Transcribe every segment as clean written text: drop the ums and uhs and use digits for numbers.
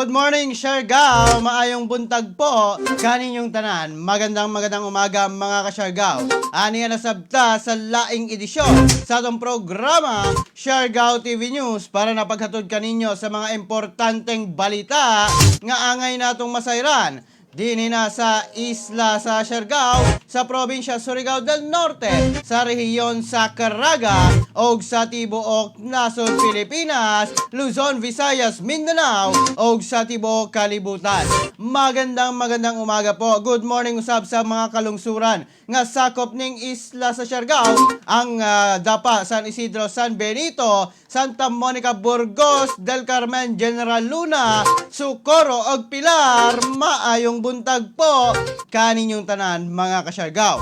Good morning, Siargao! Maayong buntag po kaninyong tanan. Magandang magandang umaga, mga ka-Siargao. Ani na sabta sa laing edisyon sa atong programa Siargao TV News para napaghatod kaninyo sa mga importanteng balita nga angay natong masayran dinhi na sa isla sa Siargao, sa probinsya Surigao del Norte, sa rehiyon sa Caraga, og sa tibuok nasod Pilipinas, Luzon, Visayas, Mindanao, og sa tibuok kalibutan. Magandang magandang umaga po. Good morning usab sa mga kalungsuran nga sakop ning isla sa Siargao, ang Dapa, San Isidro, San Benito, Santa Monica, Burgos, Del Carmen, General Luna, Socorro ug Pilar. Maayong buntag po kaninyong tanan, mga kasyargao.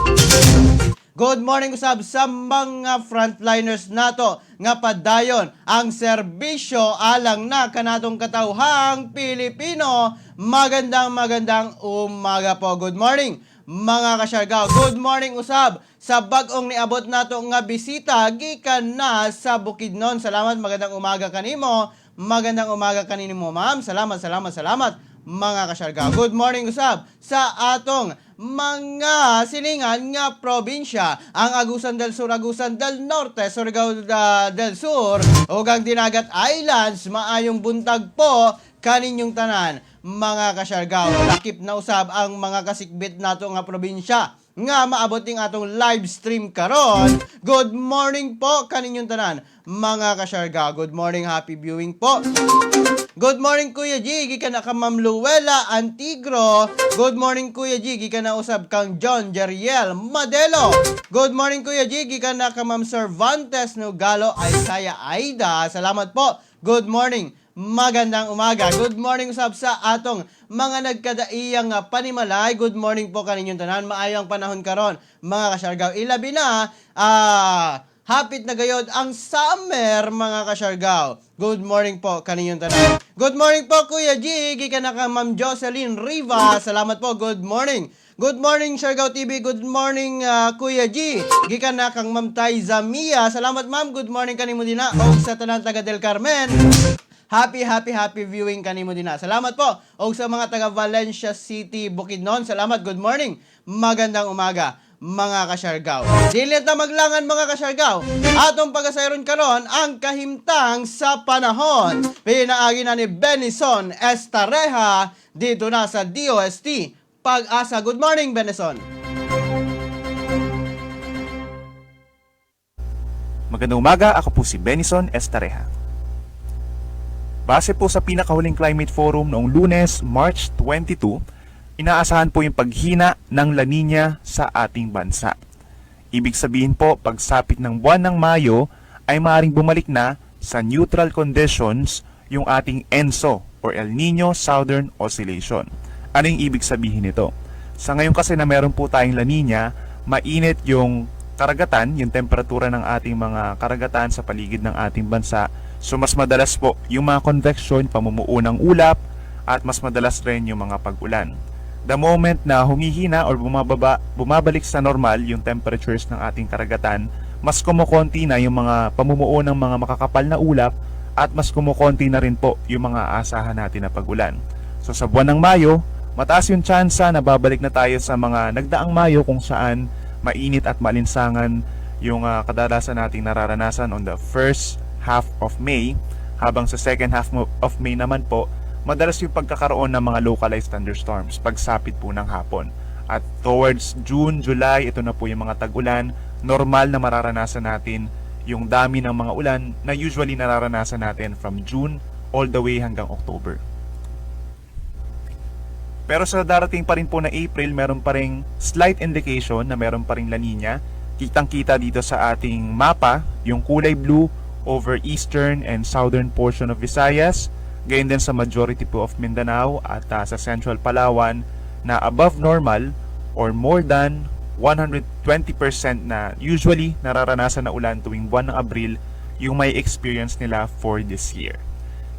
Good morning usab sa mga frontliners nato nga padayon ang serbisyo alang na kanatong katawhang Pilipino. Magandang magandang umaga po. Good morning, mga kasyargao. Good morning usab sa bag-ong niabot nato nga bisita gikan na sa Bukidnon. Salamat, magandang umaga kanimo. Magandang umaga kanino, ma'am. Salamat, salamat, salamat, mga kasyargao. Good morning usab sa atong mga silingan nga probinsya, ang Agusan del Sur, Agusan del Norte, Surigao del Sur, ug ang Dinagat Islands. Maayong buntag po kaninyong tanan, mga kasyargao. Lakip na usab ang mga kasikbit nato nga probinsya nga maabot ning atong live stream karon. Good morning po kaninyong tanan, mga kasyargao. Good morning, happy viewing po. Good morning, Kuya G, gikan na ka Ma'am Luella Antigro. Good morning, Kuya G, gikan na usab kang John Jeriel Madelo. Good morning, Kuya G, gikan na ka Ma'am Cervantes Nogalo Isaiah Aida. Salamat po. Good morning. Magandang umaga. Good morning usab sa atong mga nagkadaiyang panimalay. Good morning po kaninyong tanan. Maayong panahon karon, mga kasyargao. Ilabi na hapit na gayod ang summer, mga kasyargao. Good morning po kaninyong tanan. Good morning po, Kuya G. Gikan na ka Ma'am Jocelyn Riva. Salamat po. Good morning. Good morning, Siargao TV. Good morning, Kuya G. Gikan na kang Ma'am Taiza Mia. Salamat, ma'am. Good morning kanimo dina. Og sa tanan taga Del Carmen. Happy, happy, happy viewing kanimo dina. Salamat po. Og sa mga taga Valencia City, Bukidnon, salamat. Good morning. Magandang umaga, mga kasyargao. Dili ta maglangan, mga kasyargao. Atong pagasayron karon ang kahimtang sa panahon. Pinaagi na ni Benison Estareja dito na sa DOST Pag-asa. Good morning, Benison. Magandang umaga, ako po si Benison Estareja. Base po sa pinakahuling Climate Forum noong Lunes, March 22, inaasahan po yung paghina ng La Nina sa ating bansa. Ibig sabihin po, pagsapit ng buwan ng Mayo ay maaaring bumalik na sa neutral conditions yung ating ENSO or El Nino Southern Oscillation. Ano yung ibig sabihin nito? Sa ngayon kasi na meron po tayong La Nina, mainit yung karagatan, yung temperatura ng ating mga karagatan sa paligid ng ating bansa. So mas madalas po yung mga convection, pamumuo ng ulap, at mas madalas rin yung mga pag-ulan. The moment na humihina or bumababa, bumabalik sa normal yung temperatures ng ating karagatan, mas kumukonti na yung mga pamumuo ng mga makakapal na ulap at mas kumukonti na rin po yung mga aasahan natin na pag-ulan. So sa buwan ng Mayo, mataas yung tsansa na babalik na tayo sa mga nagdaang Mayo kung saan mainit at malinsangan yung kadalasan nating nararanasan on the first half of May, habang sa second half of May naman po, madalas yung pagkakaroon ng mga localized thunderstorms pagsapit po ng hapon. At towards June, July, ito na po yung mga tag-ulan, normal na mararanasan natin yung dami ng mga ulan na usually nararanasan natin from June all the way hanggang October. Pero sa darating pa rin po na April, meron pa ring slight indication na meron pa ring La Nina. Kitang-kita dito sa ating mapa, yung kulay blue over eastern and southern portion of Visayas, gayon din sa majority po of Mindanao at sa central Palawan na above normal or more than 120% na usually nararanasan na ulan tuwing buwan ng Abril yung may experience nila for this year.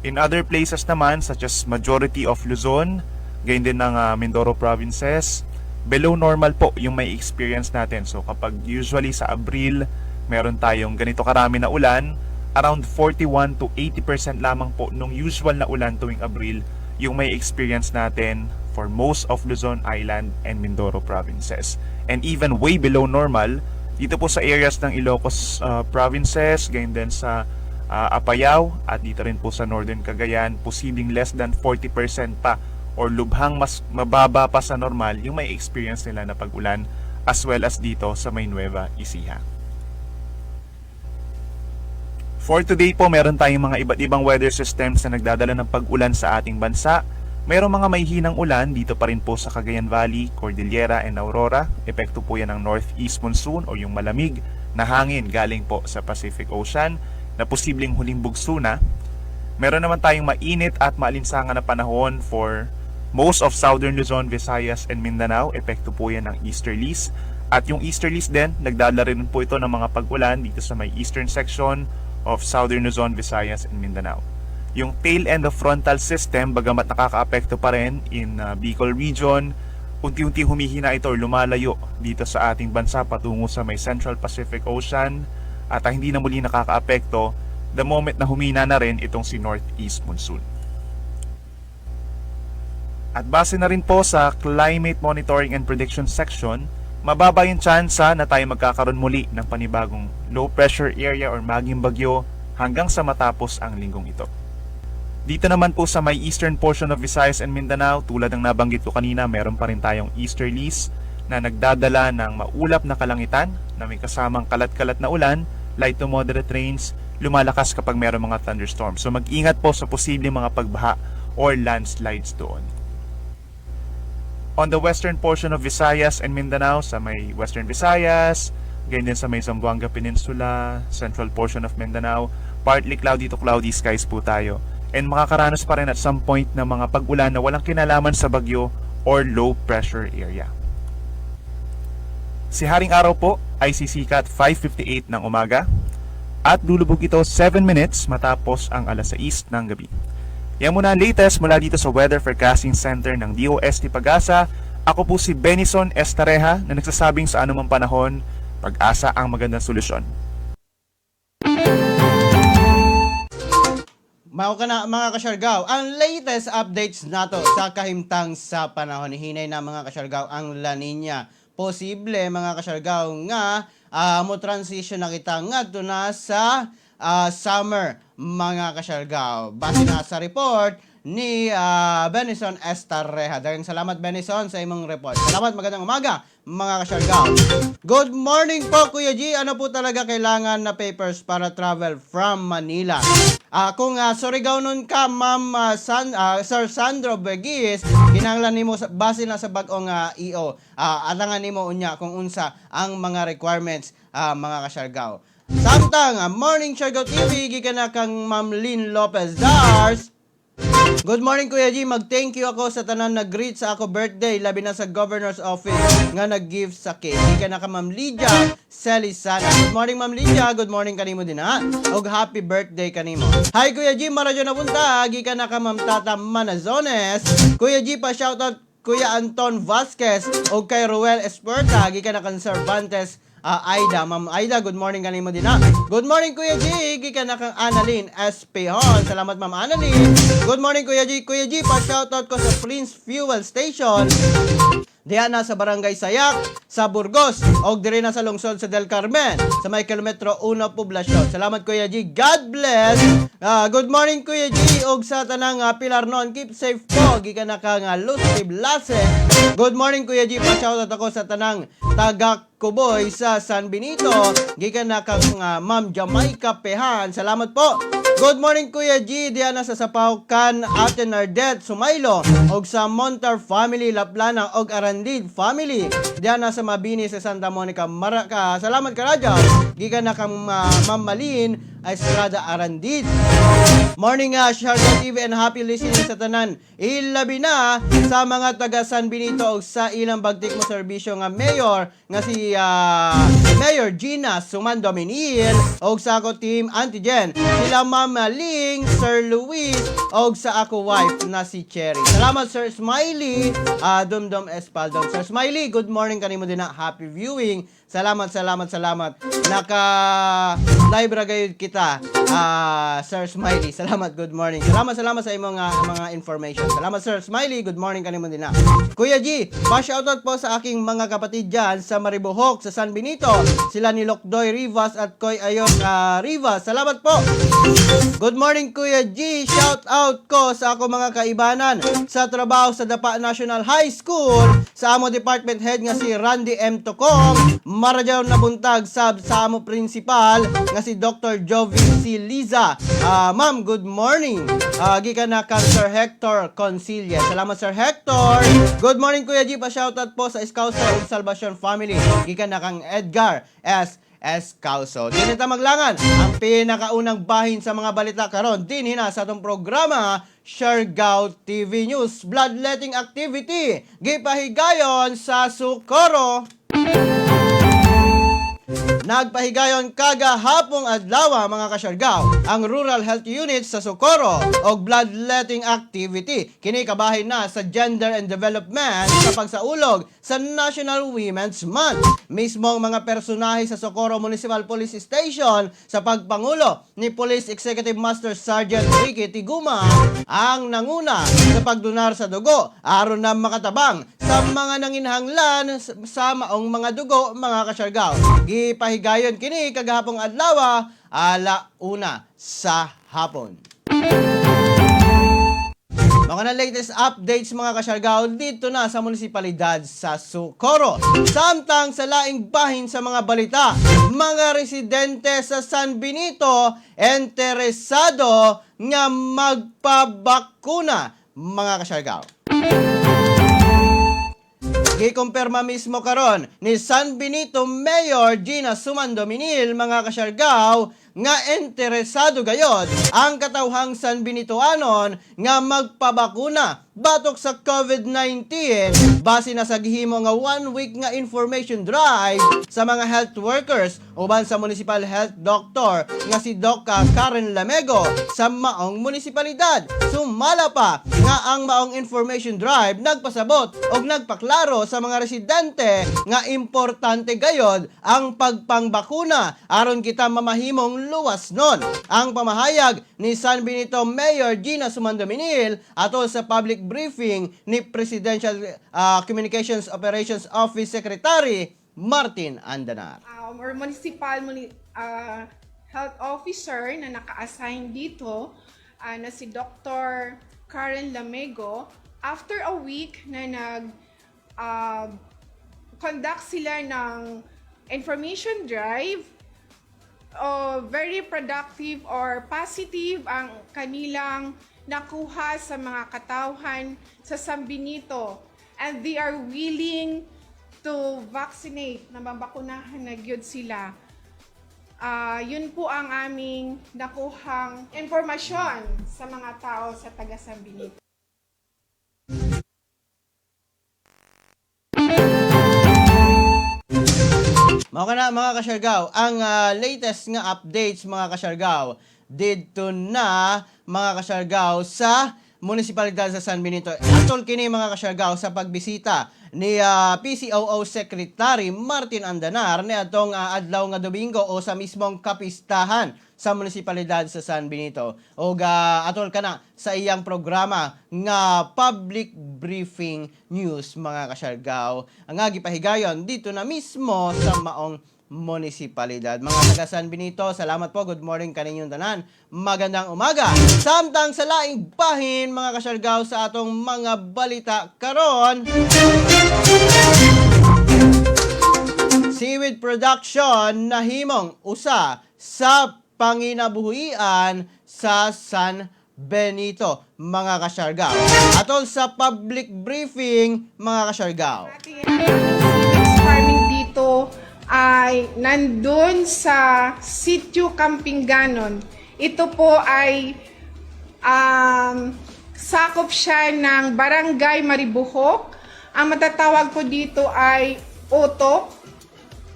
In other places naman, such as majority of Luzon, gayon din ng Mindoro provinces, below normal po yung may experience natin. So kapag usually sa Abril, meron tayong ganito karami na ulan, around 41 to 80% lamang po nung usual na ulan tuwing Abril yung may experience natin for most of Luzon Island and Mindoro provinces. And even way below normal dito po sa areas ng Ilocos provinces, gayon din sa Apayao at dito rin po sa Northern Cagayan, posibleng less than 40% pa or lubhang mas mababa pa sa normal yung may experience nila na pag-ulan, as well as dito sa may Nueva Ecija. For today po, meron tayong mga iba't ibang weather systems na nagdadala ng pag-ulan sa ating bansa. Merong mga mahihinang ulan dito pa rin po sa Cagayan Valley, Cordillera and Aurora. Epekto po yan ng northeast monsoon o yung malamig na hangin galing po sa Pacific Ocean na posibleng huling bugso na. Meron naman tayong mainit at maalinsangan na panahon for most of Southern Luzon, Visayas and Mindanao. Epekto po yan ng easterlies. At yung easterlies din, nagdala rin po ito ng mga pag-ulan dito sa may eastern section of Southern Luzon, Visayas and Mindanao. Yung tail end of frontal system, bagamat nakakaapekto pa rin in Bicol region, unti-unti humihina ito or lumalayo dito sa ating bansa patungo sa may Central Pacific Ocean at hindi na muli nakakaapekto the moment na humina na rin itong si Northeast Monsoon. At base na rin po sa Climate Monitoring and Prediction Section, mababa yung tsansa na tayo magkakaroon muli ng panibagong low pressure area or maging bagyo hanggang sa matapos ang linggong ito. Dito naman po sa may eastern portion of Visayas and Mindanao, tulad ng nabanggit ko kanina, meron pa rin tayong easterlies na nagdadala ng maulap na kalangitan na may kasamang kalat-kalat na ulan, light to moderate rains, lumalakas kapag meron mga thunderstorms. So mag-ingat po sa posibleng mga pagbaha or landslides doon. On the western portion of Visayas and Mindanao, sa may Western Visayas, ganyan din sa may Zamboanga Peninsula, central portion of Mindanao, partly cloudy to cloudy skies po tayo. And makakaranas pa rin at some point ng mga pag-ulan na walang kinalaman sa bagyo or low pressure area. Si Haring Araw po ay sisikat 5:58 ng umaga at lulubog ito 7 minutes matapos ang alas 6 ng gabi. Yan muna ang latest mula dito sa Weather Forecasting Center ng DOST PAGASA. Ako po si Benison Estareja na nagsasabing sa anumang panahon, pag-asa ang magandang solusyon. Mao kana, mga kasyargaw, ang latest updates nato sa kahimtang sa panahon. Hinay na, mga kasyargaw, ang La Nina. Posible, mga kasyargaw, nga mo transition na kita ngadto na sa summer, mga kasyargaw. Base na sa report ni Benison Estareja. Daghang salamat, Benison, sa imong report. Salamat, magandang umaga, mga kasyargaw. Good morning po, Kuya G. Ano po talaga kailangan na papers para travel from Manila? Kung Surigao nun ka, Ma'am Sir Sandro Begis, kinahanglan nimo base na sa bag-ong EO. Atangan nimo unya kung unsa ang mga requirements, mga kasyargaw. Samtang Morning Siargao TV, gikan na kang Ma'am Lynn Lopez Dars. Good morning, Kuya G. Mag-thank you ako sa tanan nag-greet sa ako birthday, labi na sa Governor's Office nga nag-give sa cake. Gikan na ka Ma'am Lydia Celisana. Good morning, Ma'am Lydia. Good morning kanimo din ha. Og happy birthday kanimo. Hi, Kuya G, maradyo na punta. Gikan na ka Ma'am Tata Manazones. Kuya G, pa shoutout Kuya Anton Vasquez og kay Ruel Esperta, gikan na kang Cervantes Aida. Ma'am Aida, good morning kanimo din ha. Good morning, Kuya G, gikan na kang Annalyn Espehon. Salamat, Ma'am Annalyn. Good morning, Kuya G. Kuya G, pa shoutout ko sa Prince Fuel Station diha na sa Barangay Sayak, sa Burgos, og diri na sa lungsod sa Del Carmen, sa may kilometro 1 poblasyon. Salamat, Kuya G. God bless. Good morning, Kuya G, og sa tanang Pilar noon. Keep safe po. Gikan na ka nga Lucy Blase. Good morning, Kuya G. Pa-shoutout ako sa tanang taga Kuboy sa San Benito. Gikan na kang Ma'am Jamaica Pehan. Salamat po. Good morning, Kuya G. Diyan na sa Sapaw kan Ate Nardet Sumaylo og sa Montar family Laplana og Arandid family. Diyan na sa Mabini sa Santa Monica Maraka. Salamat karaja. Gikan na kang Ma'am Malin Estrada Arandid. Morning Siargao TV and happy listening sa tanan. Ilabi na sa mga taga San Benito og sa ilang bagtik mo serbisyo nga mayor nga si Mayor Gina Suman Dominil og sa ako team Antigen. Sila Ma'am Ling, Sir Luis og sa ako wife na si Cherry. Salamat, Sir Smiley, Dumdum Espaldon. Sir Smiley, good morning kanimo din na, happy viewing. Salamat, salamat, salamat. Naka live ra gayud kita. Ah, Sir Smiley. Salamat, good morning. Salamat, salamat sa imong mga information. Salamat, Sir Smiley. Good morning kanimo din na. Kuya G, pa-shoutout po sa aking mga kapatid dyan sa Maribojoc, sa San Benito. Sila ni Lokdoy Rivas at Koy Ayok Rivas. Salamat po. Good morning, Kuya G. Shout out ko sa ako mga kaibanan sa trabaho sa Dapa National High School, sa amo department head nga si Randy M. Tocong, Marajaw na buntag sab sa amo principal nga si Dr. Jovi C. Liza. Ah, ma'am, good morning. Gikan na kang Sir Hector Concilia. Salamat, Sir Hector. Good morning, Kuya G. Pa-shoutout po sa Scouts of Salvation Family. Gikan na kang Edgar S. Escalzo. Dinhi ta maglangan ang pinakaunang bahin sa mga balita karon dinhi na sa atong programa Siargao TV News. Bloodletting activity gipahigayon sa Socorro. Nagpahigayon kagahapong adlaw, mga kasyargaw, ang Rural Health Unit sa Socorro og bloodletting activity. Kini kabahin na sa Gender and Development sa pagsaulog sa National Women's Month. Mismo ang mga personahe sa Socorro Municipal Police Station sa pagpangulo ni Police Executive Master Sergeant Ricky Tiguma ang nanguna sa pagdonar sa dugo aron na makatabang sa mga nanginhanglan sa maong mga dugo, mga kasyargaw. Gipahigayon kini kagahapong adlaw 1:00 sa hapon. Mga na latest updates, mga kasyargaw, dito na sa munisipalidad sa Socorro. Samtang sa laing bahin sa mga balita, mga residente sa San Benito interesado nga magpabakuna, mga kasyargaw. Gikumpirma mismo karon ni San Benito Mayor Gina Sumandominil, mga kasyargaw, nga interesado gayod ang katawhang San Benitoanon nga magpabakuna batok sa COVID-19 base na sa gihimo nga one week nga information drive sa mga health workers uban sa municipal health doctor nga si Doc Karen Lamego sa maong munisipalidad. Sumala pa nga ang maong information drive nagpasabot og nagpaklaro sa mga residente nga importante gayod ang pagpangbakuna aron kita mamahimong luwas nun. Ang pamahayag ni San Benito Mayor Gina Sumandominil atol sa public briefing ni Presidential Communications Operations Office Secretary Martin Andanar. Or municipal health officer na naka-assign dito na si Dr. Karen Lamego, after a week na nag conduct sila ng information drive, oh, very productive or positive ang kanilang nakuha sa mga katawhan sa San Benito and they are willing to vaccinate, nababakunahan na gyud sila. Ah, yun po ang aming nakuhang impormasyon sa mga tao sa taga San Benito. Mao kana, mga kasyargaw, ang latest nga updates, mga kasyargaw, didto na, mga kasyargaw, sa munisipalidad sa San Benito. Atol kini, mga kasyargaw, sa pagbisita ni PCOO Secretary Martin Andanar ni atong adlaw nga Domingo o sa mismong kapistahan sa munisipalidad sa San Benito. O atol kana sa iyang programa nga public briefing news, mga kasyargaw. Ang nga gipahigayon dito na mismo sa maong munisipalidad. Mga taga San Benito, salamat po. Good morning kaninyong tanan. Magandang umaga. Samtang sa laing bahin, mga kasyargaw, sa atong mga balita karon, seaweed production nahimong usa sa panginabuhian sa San Benito, mga kasyargaw. Atol sa public briefing, mga kasyargaw. Ating seaweed farming dito ay nandun sa Sitio Campinganon. Ito po ay sakop siya ng Barangay Maribojoc. Ang matatawag po dito ay Oto.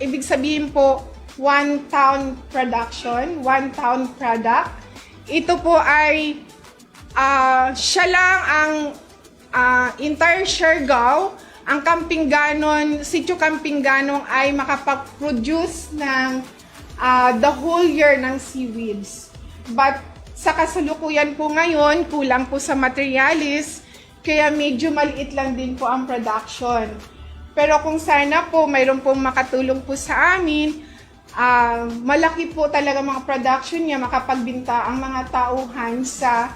Ibig sabihin po, one town production, one town product. Ito po ay siya lang ang entire Siargao ang Kampinganon, Sitio Kampinganon ay makapag-produce ng the whole year ng seaweeds. But sa kasalukuyan po ngayon, kulang po sa materialis, kaya medyo maliit lang din po ang production. Pero kung sana po mayroon pong makatulong po sa amin, malaki po talaga mga production niya, makapagbinta ang mga tauhan sa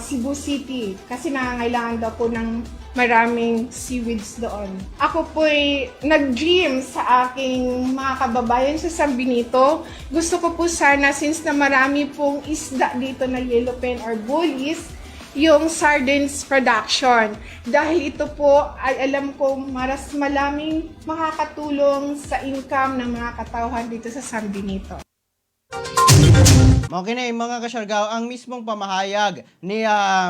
Cebu City kasi nangangailangan daw po ng maraming seaweeds doon. Ako po'y nag-dream sa aking mga kababayan sa San Benito. Gusto ko po sana, since na marami pong isda dito na yellowfin or bullies, yung sardines production. Dahil ito po ay alam ko maras malaming makakatulong sa income ng mga katauhan dito sa San Benito. Mao kini, mga kasyargaw, ang mismong pamahayag ni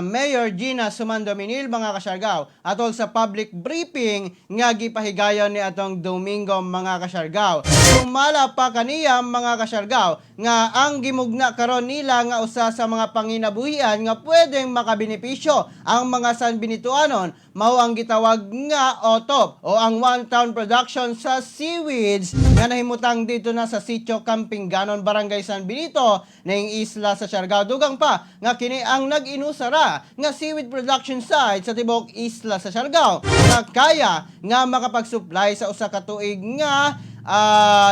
Mayor Gina Sumandominil, mga kasyargaw, atol sa public briefing nga gipahigayon ni atong Domingo, mga kasyargaw. Sumala pa kaniya, mga kasyargaw, nga ang gimugna karon nila nga usa sa mga panginabuhian nga pwedeng makabenepisyo ang mga San Benitoanon mao ang gitawag nga OTOP o ang One Town Production sa seaweeds nga nahimutang dito na sa Sitio Kampinganon, Barangay San Benito, ning isla sa Siargao. Dugang pa nga kini ang nag-inusara nga seaweed production site sa tibuok isla sa Siargao nga kaya nga makapag-supply sa usa ka tuig nga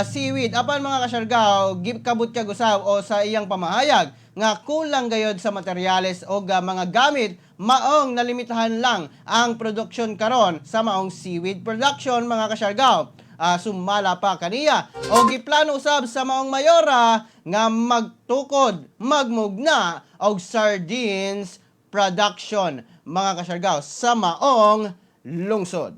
seaweed. Apan, mga kasyargao, gikabot kag usab o sa iyang pamahayag nga kulang gayod sa materyales o mga gamit, maong nalimitahan lang ang produksyon karon sa maong seaweed production, mga kasyargao. Sumala pa kaniya o giplano usab sa maong mayora nga magtukod, magmugna og sardines production, mga kasyargao, sa maong lungsod.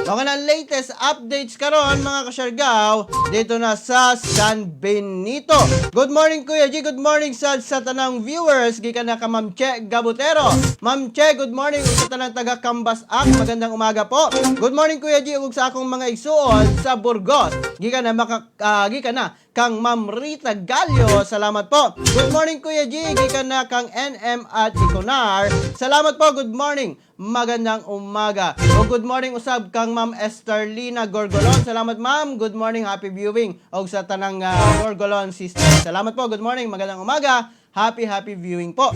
Mga na latest updates karon, mga kasyargaw, dito na sa San Benito. Good morning, Kuya G, good morning sa tanang viewers gikan na ka Ma'am Che Gabutero. Ma'am Che, good morning ug sa tanang taga Cambasac, magandang umaga po. Good morning, Kuya G, ug sa akong mga igsuon sa Burgos. Gikan na kang Ma'am Rita Gallo, salamat po. Good morning, Kuya G, gikan na kang NM at Iconar. Salamat po, good morning. Magandang umaga. O good morning usab kang Ma'am Esterlina Gorgolon. Salamat, ma'am. Good morning, happy viewing. Og sa tanang Gorgolon sister. Salamat po. Good morning, magandang umaga. Happy happy viewing po.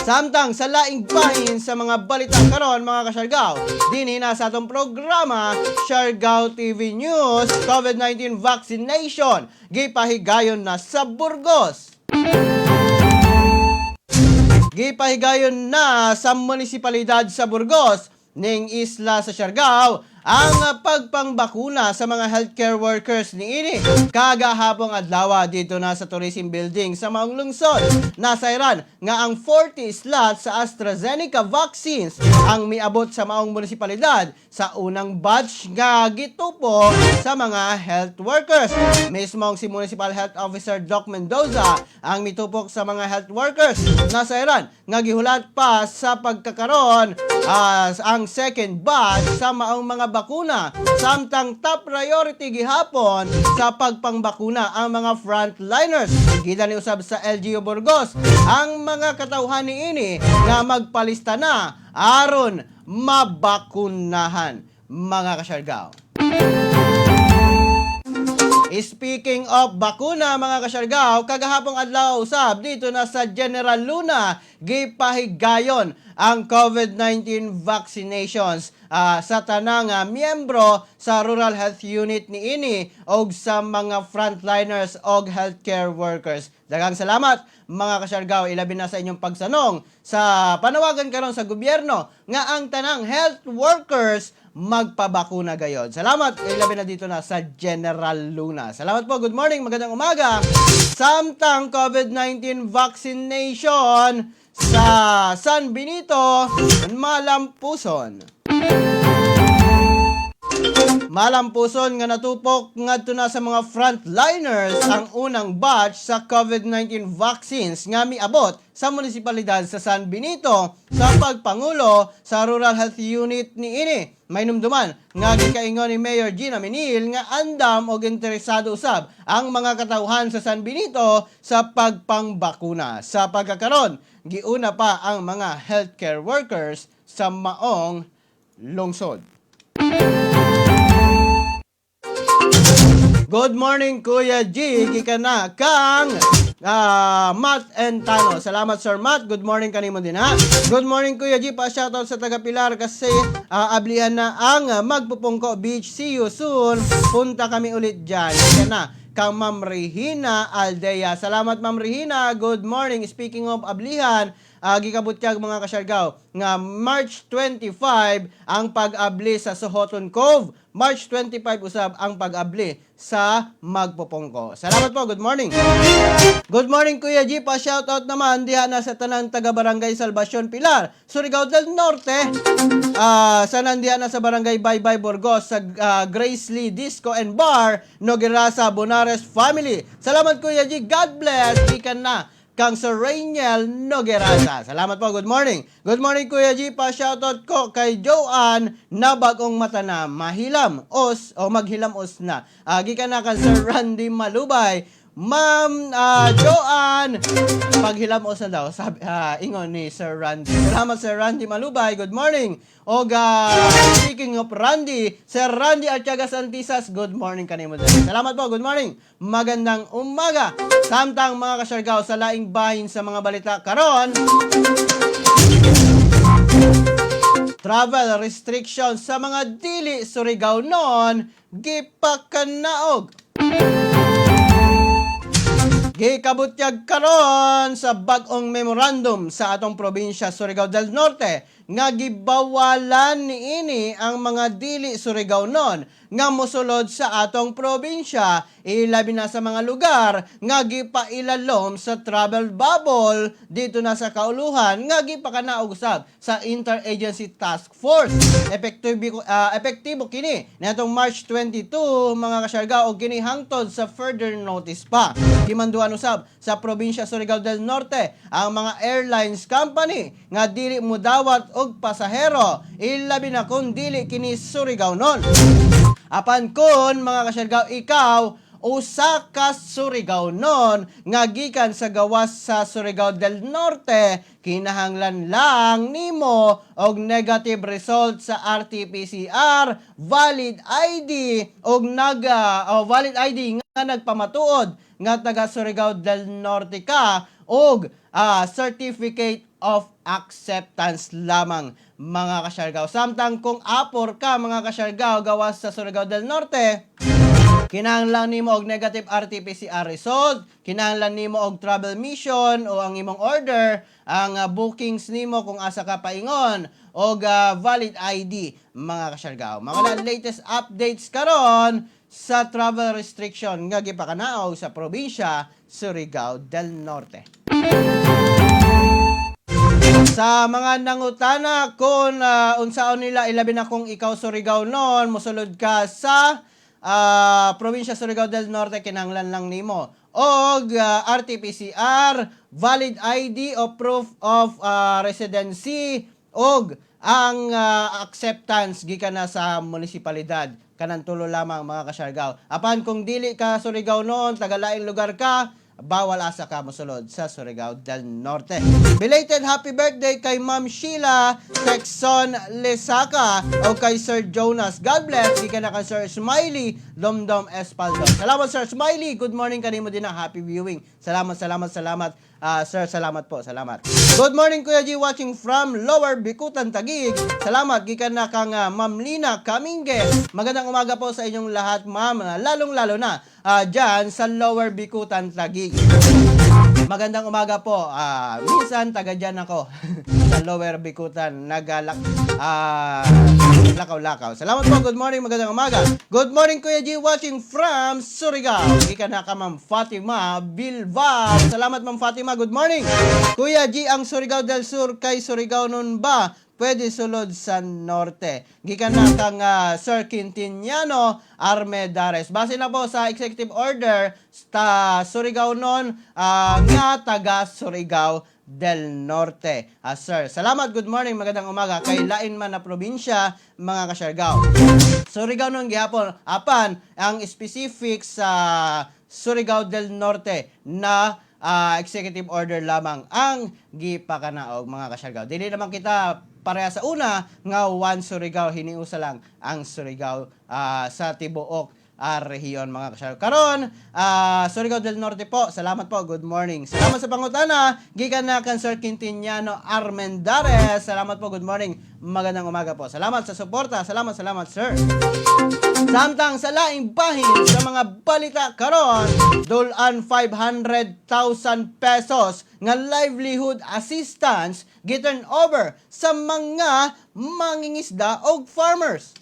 Samtang sa laing bahin sa mga balita karon, mga kasyargaw, dinhi na sa atong programa Siargao TV News, COVID-19 vaccination gipahigayon na sa Burgos. Gipahigayon na sa munisipalidad sa Burgos ning isla sa Siargao ang pagpangbakuna sa mga healthcare workers niini kagahapong adlaw dito na sa Tourism Building sa maong lungsod. Nasayran nga ang 40 slots sa AstraZeneca vaccines ang miabot sa maong munisipalidad sa unang batch nga gitupo sa mga health workers. Mismong si Municipal Health Officer Doc Mendoza ang mitupok sa mga health workers. Nasayran nga gihulat pa sa pagkakaroon ang second batch sa maong mga bakuna. Samtang top priority gihapon sa pagpangbakuna ang mga frontliners. Gida ni usab sa LGU Burgos ang mga katawhan niini nga magpalista na aron mabakunahan, mga kasyargaw. Speaking of bakuna, mga kasyargaw, kagahapong adlaw usab dito na sa General Luna gipahigayon ang COVID-19 vaccinations sa tanang miyembro sa Rural Health Unit niini og sa mga frontliners og healthcare workers. Daghang salamat, mga kasyargaw, ilabi na sa inyong pagsanong sa panawagan karon sa gobyerno nga ang tanang health workers magpabakuna gayon. Salamat, ilabi na dito na sa General Luna. Salamat po, good morning, magandang umaga. Samtang COVID-19 vaccination sa San Benito, Malampuson. Malampuson nga natupok ngadto na sa mga frontliners ang unang batch sa COVID-19 vaccines nga miabot sa munisipalidad sa San Benito sa pagpangulo sa Rural Health Unit niini. May numduman nga gikaingon ni Mayor Gina Menil nga andam og interesado usab ang mga katawhan sa San Benito sa pagpangbakuna. Sa pagkakaron, giuna pa ang mga healthcare workers. sa maong lungsod. Good morning, Kuya G. Gikan na kang Matt and Tano. Salamat, Sir Matt. Good morning kanimo din ha. Good morning, Kuya G. Pa-shoutout sa taga Pilar kasi ablihan na ang Magpupungko Beach. See you soon. Punta kami ulit dyan. Gikan na kang Ma'am Regina Aldea. Salamat, Ma'am Regina. Good morning. Speaking of ablihan, gikabutyag, mga kasyargaw, nga March 25 ang pag-abli sa Sohoton Cove. March 25 usab ang pag-abli sa Magpupungko. Salamat po. Good morning. Good morning, Kuya G. Pa shoutout naman diha na sa tanan taga Barangay Salvacion Pilar, Surigao del Norte. Sa nandiha na sa Barangay Baybay Burgos sa Grace Lee Disco and Bar, Noguerasa Bonares family. Salamat, Kuya G. God bless. Gikan na kang Sir Rainiel Noguerasa. Salamat po. Good morning. Good morning, Kuya G. Pa shoutout ko kay Joanne na bagong mata na mahilam os o maghilam os na. Gikan na kang Sir Randy Malubay. Ma'am Joanne, paghilam os na daw, sabi, ingon ni Sir Randy. Salamat, Sir Randy Malubay. Good morning. Og speaking of Randy, Sir Randy Artiaga Santisas, good morning kanimo din. Salamat po. Good morning. Magandang umaga. Samtang, mga kasyargaw, sa laing bahin sa mga balita karon, travel restrictions sa mga dili Surigao noon gipakanaog. Gikabutyag karon sa bag-ong memorandum sa atong probinsya Surigao del Norte nga gibawalan niini ang mga dili Surigao non nga mosulod sa atong probinsya, ilabi na sa mga lugar nga gipailalom sa travel bubble dito na sa kauluhan nga gipakanaog usab sa Interagency Task Force. Epektibo kini niadtong March 22, mga kasyargao, og kini hangtod sa further notice pa. Gimanduan usab sa probinsya Surigao del Norte ang mga airlines company nga dili mudawat og pasahero, ilabi na kung dili kini Surigao non. Apan kun, mga kasyargao, ikaw usa ka Surigao non nga gikan sa gawas sa Surigao del Norte, kinahanglan lang nimo og negative result sa RT-PCR, valid ID og naga o valid ID nga nagpamatuod nga taga Surigao del Norte ka og certificate of acceptance lamang, mga kasyargaw. Samtang kung apor ka, mga kasyargaw, gawas sa Surigao del Norte, kinahanglan nimo og negative RT-PCR result, kinahanglan nimo og travel mission o ang imong order, ang bookings nimo kung asa ka paingon, og valid ID, mga kasyargaw. Mga latest updates karon sa travel restriction nga gipakanaog sa probinsya Surigao del Norte. Sa mga nangutana kung unsaon nila, ilabi na kung ikaw Surigao noon, mosulod ka sa probinsya Surigao del Norte, kinahanglan lang nimo og RT-PCR, valid ID o proof of residency og ang acceptance gikan na sa munisipalidad. Kanang tulo lamang, mga kasyargaw. Apan kung dili ka Surigao noon, taga-laing lugar ka, bawal asa ka mosulod sa Surigao del Norte. Belated happy birthday kay Ma'am Sheila Texon Lesaka o kay Sir Jonas. God bless. Gikan na kay Sir Smiley Domdom Espaldo. Salamat, Sir Smiley. Good morning kanimo din na happy viewing. Salamat, salamat, salamat. Sir, salamat po. Salamat. Good morning, Kuya G, watching from Lower Bicutan, Taguig. Salamat. Gikan na kang Ma'am Lina Camingue. Magandang umaga po sa inyong lahat, ma'am. Lalong-lalo na dyan sa Lower Bicutan, Taguig. Magandang umaga po. Minsan taga dyan ako sa Lower Bicutan. Nagalak lakaw-lakaw. Salamat po. Good morning. Magandang umaga. Good morning, Kuya G, watching from Surigao. Gikan na ka Ma'am Fatima Bilbao. Salamat, Ma'am Fatima. Good morning. Kuya G, ang Surigao del Sur kay Surigao nun ba? Pwede sulod sa Norte. Gikan na kang Sir Quintiniano Armedares. Base na po sa executive order sa Surigao nun nga taga Surigao del Norte. Sir, salamat. Good morning. Magandang umaga. Kay lain man na probinsya, mga kasyargaw. Surigao nun gihapon. Apan, ang specific sa Surigao del Norte na executive order lamang ang gipakanaog, mga kasyargaw. Dili naman kita pareha sa una nga One Surigao, hiniusa lang ang Surigao sa tibuok rehiyon, mga kasyargao. Karon, Surigao del Norte po. Salamat po. Good morning. Salamat sa pangutana gikan na kan Sir Quintiniano Armendares. Salamat po. Good morning. Magandang umaga po. Salamat sa suporta. Salamat, salamat, sir. Samtang sa laing bahin sa mga balita karon, dulan 500,000 pesos nga livelihood assistance giturn over sa mga mangingisda og farmers.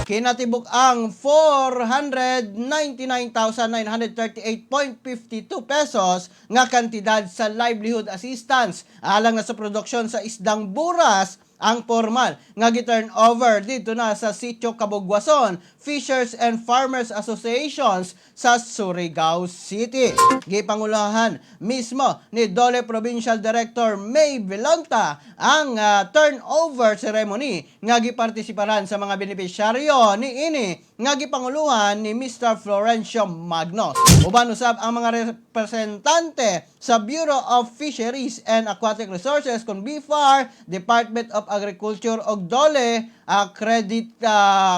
Kinatibuk ang 499,938.52 pesos nga kantidad sa livelihood assistance alang na sa produksyon sa isdang buras ang formal nga gi-turn over dito na sa Sitio Kabugwason Fishers and Farmers Associations sa Surigao City. Gipangulahan mismo ni Dole Provincial Director May Vilonta ang turnover ceremony nga gipartisiparan sa mga benepisyaryo ni ini nga gipanguluhan ni Mr. Florencio Magno. Uban usab ang mga representante sa Bureau of Fisheries and Aquatic Resources kon BFAR, Department of Agriculture og DOLE credit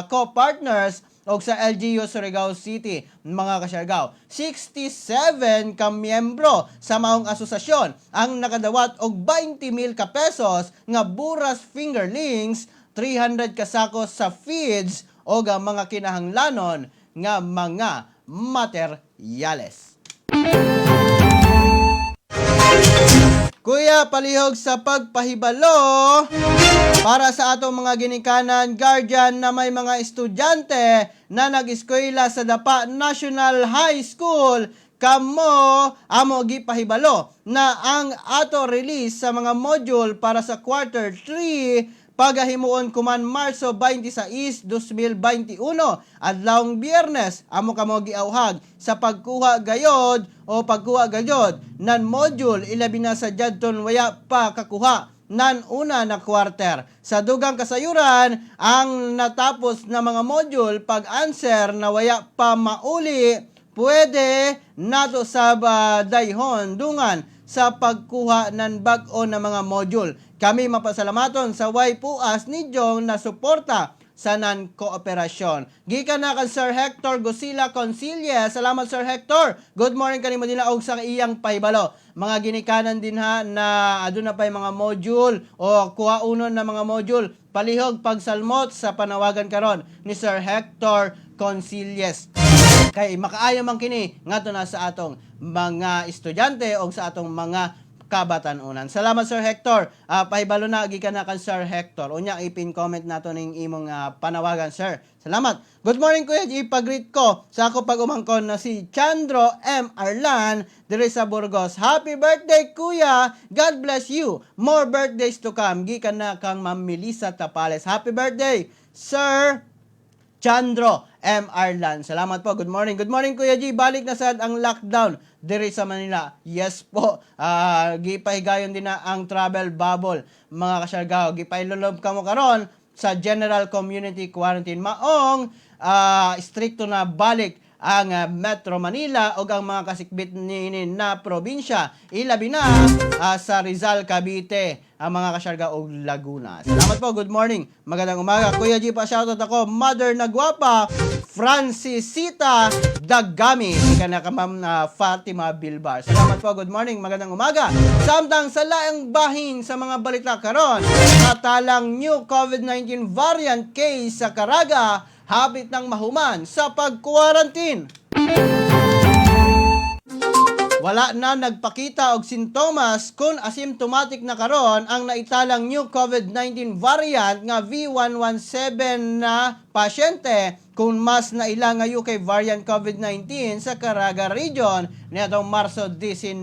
co-partners og sa LGU Surigao City, mga kasyargao. 67 ka miyembro sa maong asosasyon ang nakadawat og 20,000 ka pesos nga buras fingerlings, 300 kasako sa feeds og ang mga kinahanglanon nga mga materyales. Kuya, palihog sa pagpahibalo para sa atong mga ginikanan, guardian na may mga estudyante na nag-eskwela sa Dapa National High School, kamo amo gipahibalo na ang ato release sa mga module para sa quarter 3 pagahimuon kuman Marso 26, 2021, adlawng Biyernes. Amo kamo giawhag sa pagkuha gayod o pagkuha gayod nan module, ilabi na sa jadton waya pa kakuha nan una na quarter. Sa dugang kasayuran, ang natapos na mga module pag-answer na waya pa mauli, pwede nato sa dayhon dungan sa pagkuha ng bag-o na mga module. Kami mapasalamaton sa way puas ni Jong na suporta sa nan kooperasyon. Gikan na kan Sir Hector Gosila Concilia. Salamat, Sir Hector. Good morning kanimo din og sa iyang pahibalo. Mga ginikanan din ha na aduna pa mga module o kuha unon na mga module. Palihog pagsalmot sa panawagan karon ni Sir Hector Concilies. Kay makaayo man kini ngadto na sa atong mga estudyante o sa atong mga kabatanunan. Salamat, Sir Hector. Pahibalo na gikan na kan Sir Hector. Unya ipin comment nato ning imong panawagan, sir. Salamat. Good morning, Kuya G. Ipag-greet ko sa ako pag-umangkon na si Chandro M. Arlan diri sa Burgos. Happy birthday, Kuya. God bless you. More birthdays to come. Gikan na kang Ma'am Melissa Tapales. Happy birthday, Sir Chandro M. Arlan. Salamat po. Good morning. Good morning, Kuya G. Balik na sad ang lockdown diri sa Manila. Yes po. Gipahigayon din na ang travel bubble, mga kasyargao. Gipahilulob kamo karon sa general community quarantine. Maong stricto na balik ang Metro Manila o ang mga kasikbit niini na probinsya. Ilabi na sa Rizal, Cavite, ang mga kasyargao og Laguna. Salamat po. Good morning. Magandang umaga. Kuya G, pa shoutout ako. Mother na gwapa, Francisita Dagami. Ika na ka Ma'am na Fatima Bilbar. Salamat po. Good morning. Magandang umaga. Samtang sa laang bahin sa mga balita karon, natalang new COVID-19 variant case sa Caraga, hapit ng mahuman sa pag-quarantine. Wala na nagpakita og sintomas kung asymptomatic na karon ang naitalang new COVID-19 variant nga V117 na pasyente kung mas naila nga UK variant COVID-19 sa Caraga Region niadtong Marso 19.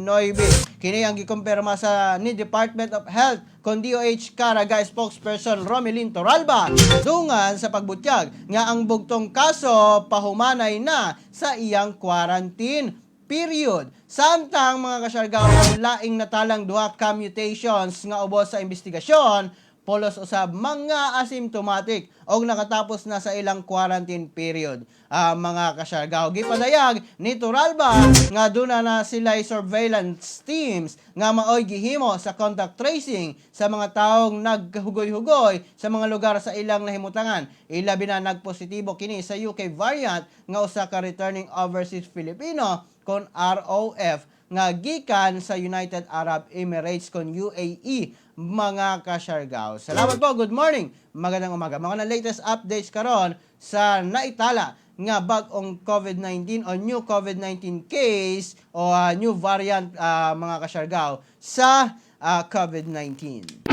Kini ang gikumpirma sa ni Department of Health kon DOH Caraga spokesperson Romelin Toralba dungan sa pagbutyag nga ang bugtong kaso pahumanay na sa iyang quarantine period. Samtang, mga kasyargao, ang laing natalang duha ka mutations nga ubos sa investigasyon, Pulos usab mga asymptomatic og nakatapos na sa ilang quarantine period. Mga kasyargaw, gipadayag ni Toralba nga duna na sila surveillance teams nga maoy gihimo sa contact tracing sa mga taong naghugoy-hugoy sa mga lugar sa ilang nahimutangan. Ilabi na nagpositibo kini sa UK variant nga usa ka returning overseas Filipino kon ROF nga gikan sa United Arab Emirates kon UAE, mga kasyargaw. Salamat po. Good morning. Magandang umaga. Mga na latest updates karon sa naitala nga bag-ong COVID-19 o new COVID-19 case o new variant, mga kasyargaw, sa COVID-19.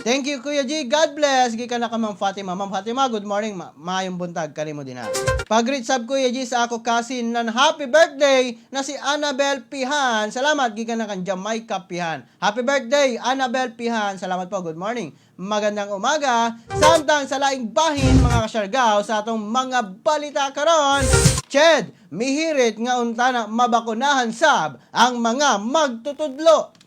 Thank you, Kuya G. God bless. Gikan na ka Ma'am Fatima. Ma'am Fatima, good morning. Maayong buntag kanimo din ha. Pag-greet sab, Kuya G, sa ako cousin nan happy birthday na si Annabel Pihan. Salamat, gikan na kan Jamaica Pihan. Happy birthday, Annabel Pihan. Salamat po. Good morning. Magandang umaga. Samtang sa laing bahin, mga kasyargaw, sa atong mga balita karon, CHED mihirit nga untana mabakunahan sab ang mga magtutudlo.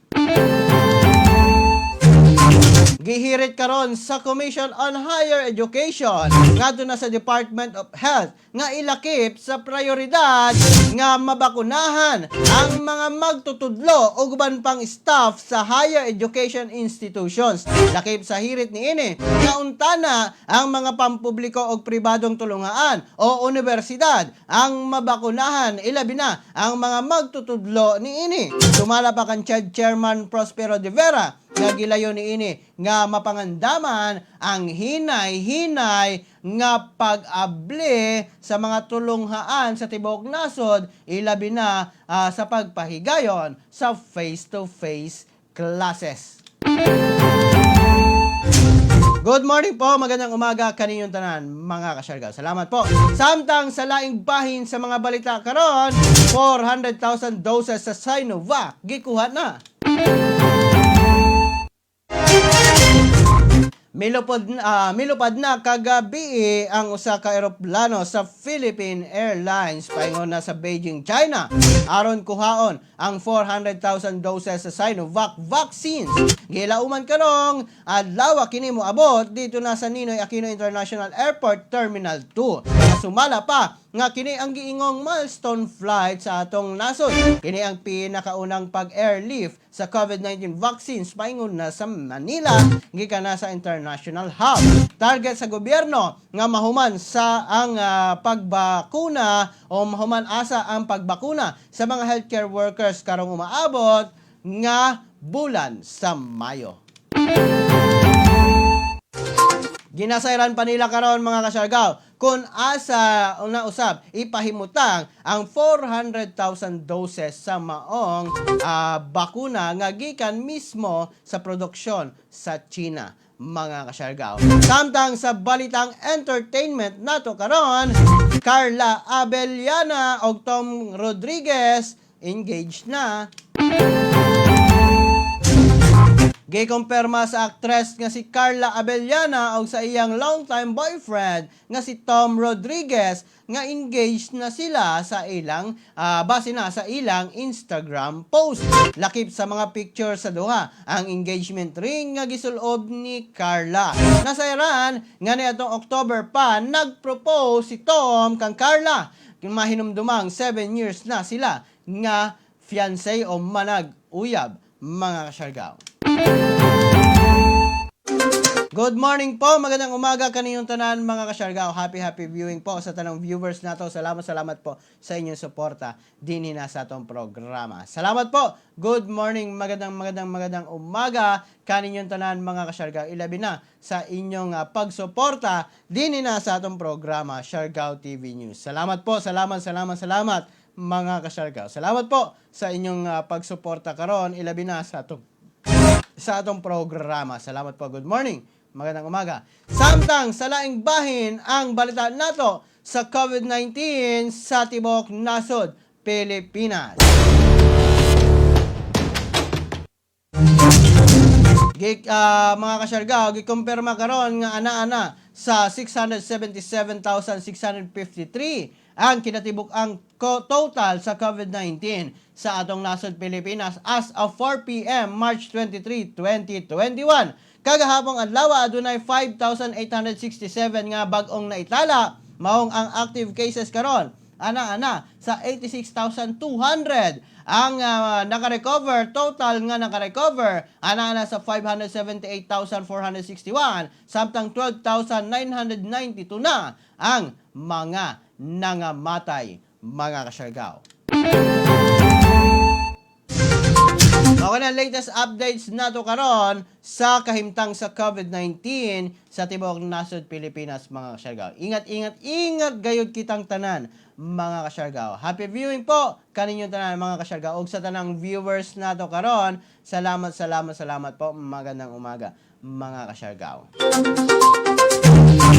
Gihirit karon sa Commission on Higher Education ngadto na sa Department of Health nga ilakip sa prioridad nga mabakunahan ang mga magtutudlo ug uban pang staff sa higher education institutions. Lakip sa hirit niini nga untana ang mga pampubliko ug pribadong tulungaan o universidad ang mabakunahan, ilabi na ang mga magtutudlo niini. Sumala pa kan CHED Chairman Prospero de Vera nga gilayo niini nga mapangandaman ang hinay-hinay nga pag-abli sa mga tulunghaan sa tibuok nasod, ilabi na sa pagpahigayon sa face-to-face classes. Good morning po, magandang umaga kaninyong tanan, mga kasyargaw. Salamat po. Samtang sa laing bahin sa mga balita karon, 400,000 doses sa Sinovac gikuha na. Milupad na kagabi ang usa ka eroplano sa Philippine Airlines paingon na sa Beijing, China, aron kuhaon ang 400,000 doses sa Sinovac vaccines. Gilauman karong adlaw kini moabot dito na sa Ninoy Aquino International Airport Terminal 2. Sumala pa nga kini ang giingong milestone flight sa atong nasod. Kini ang pinakaunang pag-airlift sa COVID-19 vaccines paingon na sa Manila gikan na sa international hub. Target sa gobyerno nga mahuman sa ang pagbakuna o mahuman asa ang pagbakuna sa mga healthcare workers karong umaabot nga bulan sa Mayo. Ginasayran pa nila karon, mga kasyargaw, kung asa una usab ipahimutang ang 400,000 doses sa maong bakuna nga gikan mismo sa produksyon sa China, mga kasyargaw. Samtang sa balitang entertainment nato karon, Carla Abellana og Tom Rodriguez engaged na. Gikumpirma sa aktres nga si Carla Abellana og sa iyang longtime boyfriend nga si Tom Rodriguez nga engaged na sila sa ilang base na sa ilang Instagram post. Lakip sa mga picture sa duha ang engagement ring nga gisulob ni Carla. Nasayran nga niadtong October pa nag-propose si Tom kang Carla. Mahinumdumang 7 years na sila nga fiancé o manag-uyab, mga kasyargaw. Good morning po, magandang umaga kaninyong tanan, mga kasyargaw. Happy happy viewing po sa tanang viewers nato. Salamat, salamat po sa inyong suporta dinhi na sa atong programa. Salamat po. Good morning, magandang magandang magandang umaga kaninyong tanan, mga kasyargaw. Ilabi na sa inyong pagsuporta dinhi na sa atong programa Siargao TV News. Salamat po, salamat, salamat, salamat, mga kasyargaw. Salamat po sa inyong pagsuporta karon, ilabi na sa atong programa. Salamat po. Good morning. Magandang umaga. Samtang sa laing bahin, ang balita nato sa COVID-19 sa tibok nasod Pilipinas. Mga kasyargaw, gikumpirma karon nga ana-ana sa 677,653 ang kinatibuk-ang total sa COVID-19 sa atong nasod Pilipinas as of 4 p.m. March 23, 2021. Kagahapong adlaw, adunay 5,867 nga bag-ong naitala, maong ang active cases karon ana-ana sa 86,200. Ang naka-recover, total nga naka-recover, ana-ana sa 578,461, samtang 12,992 na ang mga nangamatay, mga kasyargaw. Okay na, latest updates nato karon sa kahimtang sa COVID-19 sa tibuok nasod Pilipinas, mga kasyargaw. Ingat, ingat, ingat gayud kitang tanan, mga kasyargaw. Happy viewing po kaninyong tanan, mga kasyargaw, ug sa tanang viewers nato karon. Salamat, salamat, salamat po. Magandang umaga, mga kasyargaw.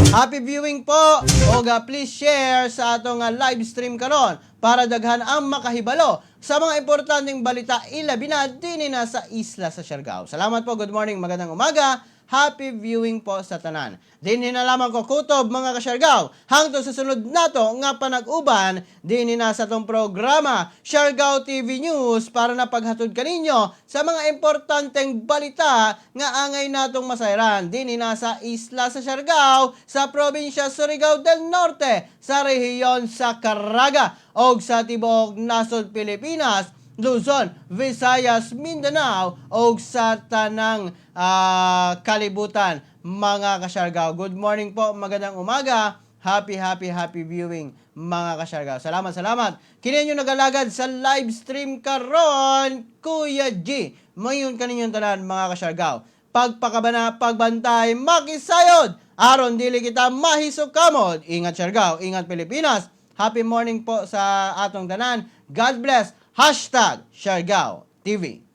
Happy viewing po! Oga, please share sa atong live stream karon para daghan ang makahibalo sa mga importanteng balita, ilabi na dinhi na sa isla sa Siargao. Salamat po, good morning, magandang umaga. Happy viewing po sa tanan. Dinhi na lamang ko kutob, mga kasyargaw. Hangtod sa sunod nato nga panag-uban dinhi na sa atong programa Siargao TV News para na paghatod kaninyo sa mga importanteng balita nga angay natong masayran dinhi na sa isla sa Siargao, sa probinsya Surigao del Norte, sa rehiyon sa Caraga og sa tibuok nasod Pilipinas, Luzon, Visayas, Mindanao o sa tanang kalibutan, mga kasyargaw. Good morning po, magandang umaga. Happy, happy, happy viewing, mga kasyargaw. Salamat, salamat. Kini nyo nagalagad sa live stream karon, Kuya G. Mayon kaninyong tanan, mga kasyargaw. Pagpakabana, pagbantay, makisayod. Aron dili kita mahisukamod. Ingat Siargao, ingat Pilipinas. Happy morning po sa atong tanan. God bless. #SiargaoTV.